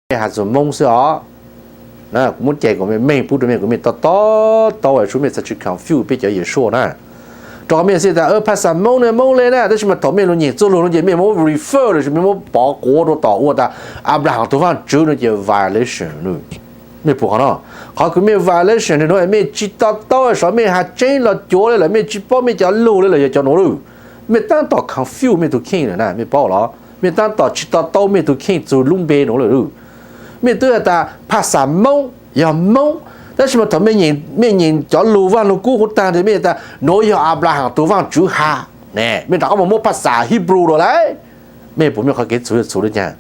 mej has txug Moob xwb os. Kuv muab cais kuv mej meej pub rua mej, kuv mej to to taub, sub mej txhad tsi confuse peb cov Yeshua na. Rua qhov mej xav tas phas xas Moob ne Moob le na, tab sis mas thaum mej lug nyeem txuj lug no ces mej muab refer los sis mej muab pov quav rua tom ua tas Abraham tug Vaajtswv no ces violation. Mej pum qhov no, qhov kws mej violation nuav mej tsi to taub sav mej has tseeb los cuav le lawm, mej tsi paub mej cov lug le lawm yog cov nuav lawm. Mej taab tom confuse mej tug kheej lawm na, mej paub los? Mej taab tom tsi to taub mej tug kheej txug lub npe nuav lawm. Mej twb has tas phas xas Moob yog Moob, tab sis mas thaum mej nyeem cov lug Vaaj Lug Kub huv taag tes mej tas nuav yog Abraham tug Vaajtswv has ne, mej rov qab moog muab phas xas Hebrew los lawm. Mej pum mej qhov kev txhum yog txhum le caag?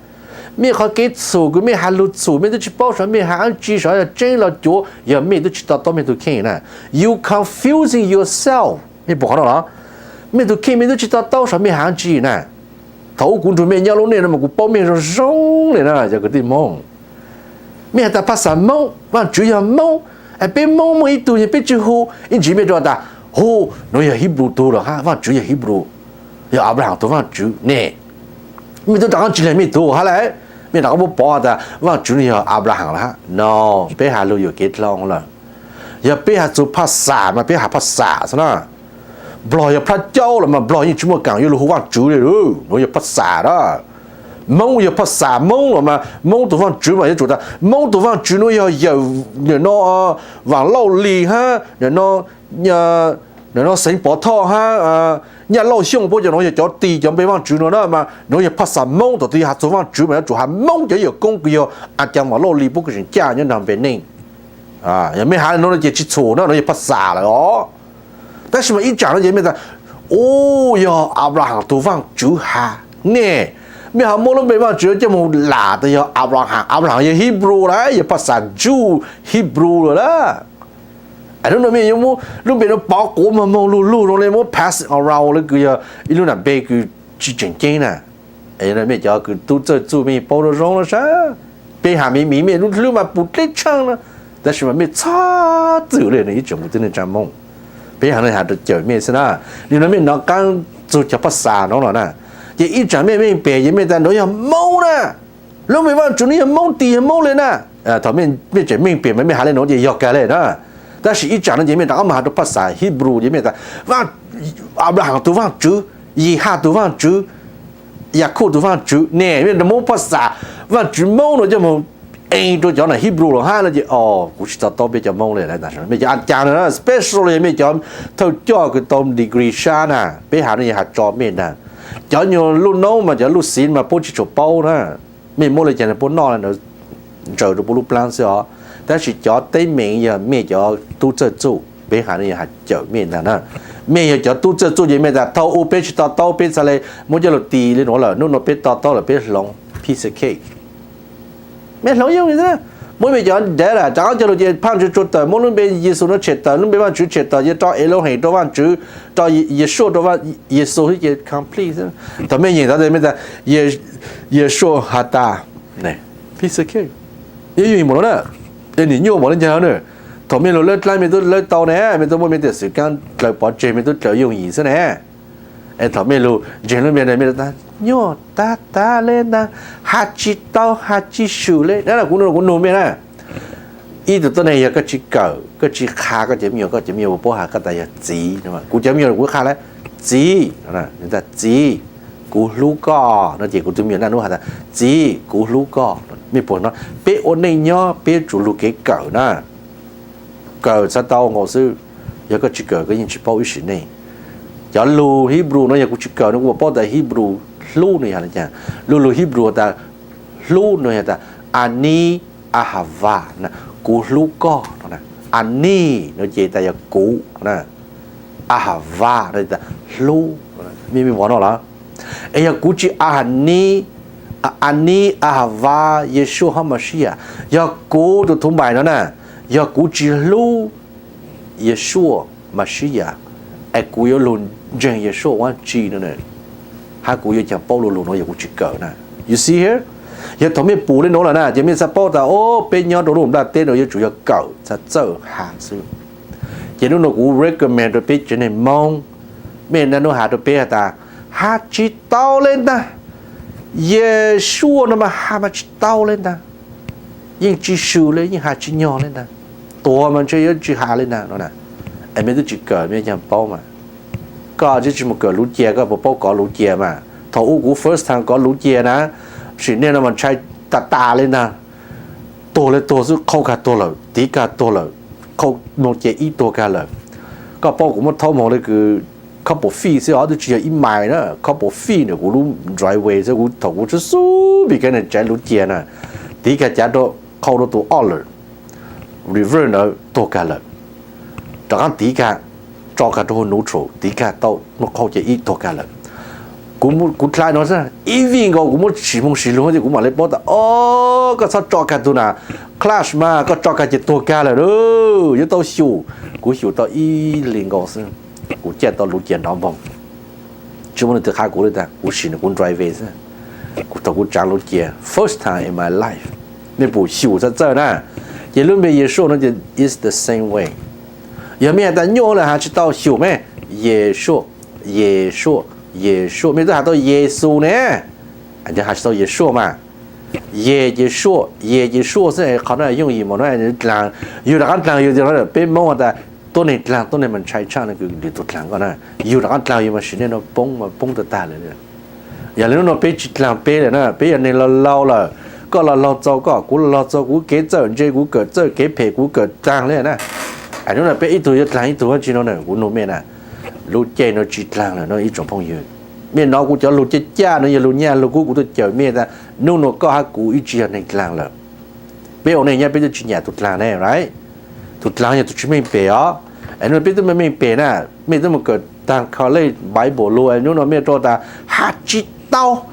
Mej qhov kev txhum kws mej has lug txhum, mej twb tsi paub sav mej has dlaab tsi, sav yog tseeb los cuav, yog mej twb tsi to taub mej tug kheej na. You confusing yourself. Mej pum qhov no los? Mej tug kheej mej twb tsi to taub sav mej has dlaab tsi na. Thaum ub kuv nrug mej nyob lub neej no mas kuv paub mej zoo zoo le na cov kwv tij Moob. Mej has tas phas xas Moob, Vaajtswv yog Moob, peb Moob muaj ib tug yog peb tsi hu, ib ntsis mej rua tas hu, nuav yog Hebrew tug los hab, Vaajtswv yog Hebrew, yog Abraham tug Vaajtswv ne. Mej twb rov qab tsi le mej tug hab lawm, mej rov qab muab pov tas Vaajtswv nuav yog Abraham los hab no. Peb has lug yuam kev dlhau lawm. Yog peb has txug phas xas mas peb has phas xas xwb na. Nplog yog phab caub los mas Nplog yeej tsi muaj kaam yuav lug hu Vaajtswv le, nuav yog phas xas na. Moob yog phas xas Moob los mas Moob tug Vaajtswv mas yuav tsum tas Moob tug Vaajtswv nuav yog yawm, nim no Vaam Lauj Lis hab, nim no Xeev Pov Thoj hab, Nyaj Lauj Xyooj, puab cov nuav yog cov tis cov npe Vaajtswv nuav na, mas nuav yog phas xas Moob. Thaum twg has txug Vaajtswv mas yuav tsum has Moob cov yawm koob kws yog a caa Vaam Lauj Lis puab kws tseem caj nyob nrag npe neej. Yog mej has le nuav no ces tsi txhum na, nuav yog phas xas lawm os. Tab sis mas ib tsam no ces mej tas, u, yog Abraham tug Vaajtswv has ne. Mej ho muab lub npe Vaajtswv coj moog lam tas yog Abraham. Abraham yog Hebrew lawm, yog phas xas Jew, Hebrew lawm na. Es hnub no mej yuav muab lub npe nuav pov quav moog moog lug lug zoo le muab pass it around le kws yog ib lub nab npe kws tsi tseem ceeb na. Mej cov kws tub txawj txuj mej paub zoo zoo no sab, peb has miv miv mej lub hlwb mas pum dleb tshaaj na, tab sis mas mej txhob txwm le ib tsoom kwv tij neej tsaa Moob. Peb has no has rua cawm mej xwb na. Nim no mej nov qaab txug cov phas xas no los na, ces ib tsam mej meej pem ces mej tas nuav yog Moob na. Lub npe Vaajtswv nuav yog Moob tis yog Moob le na. Thaum mej tseem meej pem mas mej has le nuav ces yog kag le na. Tab sis ib tsam no ces mej rov qab moog has rua phas xas Hebrew ces mej tas Abraham tug Vaajtswv, Yihaj tug Vaajtswv, Yakub tug Vaajtswv ne. Mej muab phas xas Vaajtswv Moob no coj moog ees rua cov nam Hebrew los hab no ces, o, kuv tsi to taub peb cov Moob le. Mej cov a caa na, specially yog mej cov thawj coj kws tau degree sab na, peb has no yog has tso mej na. Cov nyuag luj noob mas cov luj xiv mas puab tsi tshua paub na. Mej muab le caag puab noj le ntawd ntsaws rua puab lub plaab xwb os. Tab sis cov teeb meem yog mej cov tub txawj txuj, peb has no yog has cawm mej ntag na. Mej yog cov tub txawj txuj ces mej tas thaum u peb tsi to taub peb txhad le muab coj lug tis le nuav lawm, hnub no peb to taub lawm peb hloov piece of cake. Mej hloov yooj yim xwb. Muab mej cov data rov qab coj lug ces phaaj ntswg tsua tawm, muab lub npe Yexus nuav tshem tawm, lub npe Vaajtswv tshem tawm, ces rau Elohim rau Vaajtswv, rau Yeshua rau Yexus ces complete xwb. Thaum mej nyeem tod mej tas Yeshua has tas, piece of cake, yooj yim mum no na. Es nim nyuaj npaum le caag na. Thaum mej lug lawb dlaab mej tub lawb tau ne, mej tub muaj mej tej xwm kaab dlaws pov tseg mej tub dlaws yooj yim xwb ne. Es thaum mej lug ntseeg lub npe ne mej tas nyuaj tag tag le ntag, has tsi tau has tsi swm le na. Kuv, kuv nug mej na, ib tug tuab neeg yog koj tsi kawm koj tsi qha koj cov me nyuam, koj cov me nyuam puas paub has koj tas yog txiv? Kuv cov me nyuam kuv qha le, txiv, txiv, kuv hlub koj no ces kuv tug me nyuam naj nub has tas txiv kuv hlub koj. Mej pum no, peb ua neej nyob peb yuav tsum lug kev kawm na. Kawm txhad tau nkaus xwb, yog koj tsi kawm koj yeej tsi paub ib sim neej. Cov lug Hebrew no yog kuv tsi kawm no kuv puas paub tas Hebrew hlub no yog le caag. Lub lug Hebrew tas hlub no yog tas ani ahava, kuv hlub koj no. Ani no ces tas yog kuv, ahava no tas hlub. Mej, mej pom no los? Es yog kuv tsi ani, ani ahava Yeshua HaMashiach, yog kuv tus thuv npais no na, yog kuv tsi hlub Yeshua Mashiach, es kuv yuav lug ntseeg Yeshua Vaajtswv no, hab kuv yuav caag paub lug lug no yog kuv tsi kawm na. You see here? Yog thaum mej pum le nuav lawm na ces mej txhad paub tas o, peb nyob rua lub nplaj teb no yuav tsum yog kawm txhad txawj has xwb. Ces nub no kuv recommend rua peb tsev neeg Moob, mej naj nub has rua peb has tas has tsi tau le ntag, Yeshua no mas has mas tsi tau le ntag. yeej tsis swm li, yeej has tsis nyog li ntag. Tuag mas ntshe yuav tsis has li ntag no na. Es mej twb tsis kawm mej caag paub mas. Koj tsis mus kawm luv cia koj puas paub kov luv cia mas. Thaum ub kuv first time kov luv cia na, sim neej no mas ntshai tas tas li ntag. Tuag li tuag xwb, qhau kag tuag lawm, tiv kag tuag lawm, qhau nug ces ib tuag kag lawm. Koj paub kuv muab thaub moog le kws couple feet xwb os, twb tsis yog ib mais na, couple feet ntawm kuv lub driveway xwb, kuv thaum kuv sub sub pig kag na, tsaiv luv cia na, tiv kag cav rau, qhau rau tus ob lawm, reverse ntawd tuag kag lawm. Rov qaab tiv kag, tso kag rau hauv neutral, tiv kag tau, muab qhau ces ib tuag kag lawm. Kuv dlha no xwb, ib vij nkaus kuv muab sim moog sim lug ces kuv mam le paub tas, o, koj txhob tso kag tug na, clutch mas koj tso kag ces tuag kag lawm, yuav tau xyum. Kuv xyum tau ib hlis nkaus xwb, kuv caij tau luv cia nrov npoog. Tsis muaj leej twg qha kuv li tas, kuv sim nws kuv driveway xwb. Kuv thaum kuv tsaav luv cia first time in my life, mej pum xyum txawj txawj na. Ces lub npe Yeshua no ces it's the same way. Yog mej has tas nyuaj lawm has tsis tau xyum mej, Yeshua, Yeshua, Yeshua, mej twb has tau Yexus ne, has tsis tau Yeshua mas. Ye ces suaj, ye ces suaj xwb, qhov no yooj yim mus no dlaag, yug rov qaab dlaag yug tias peb Moob has tas tuab neeg dlaag, tuab neeg mas ntshai tshaj no kws lwm tug dlaag koj na. Yug rov qaab dlaag yug mas sim neej no poob mas poob tag tag lawm. Yog li hnub no peb tsis dlaag peb lawm na, peb yog neeg laug laug lawm, koj laug laug txaus koj, kuv laug laug txaus kuv, kev txawj ntse kuv kawm txawj, kev phem kuv kawm dlaag li na. Hnub no peb ib tug yuav dlaag ib tug tsi no na, kuv nug mej na, lub caij no tsis dlaag lawm no ib tsoom phooj ywg. Mej nov kuv cov lug caj caj no yog lug nyaj lug kub, kuv tuaj cawm mej tas hnub no koj hab kuv ib tsis yog neeg dlaag lawm. Peb ua neeg nyob peb twb tsis nyam tug dlaag ne, right? Tug dlaag yog tug tsis meej pem os. Hnub no peb twb meej meej pem na, mej twb mus kawm taag college Bible lug, hnub no mej rau tas has tsis tau.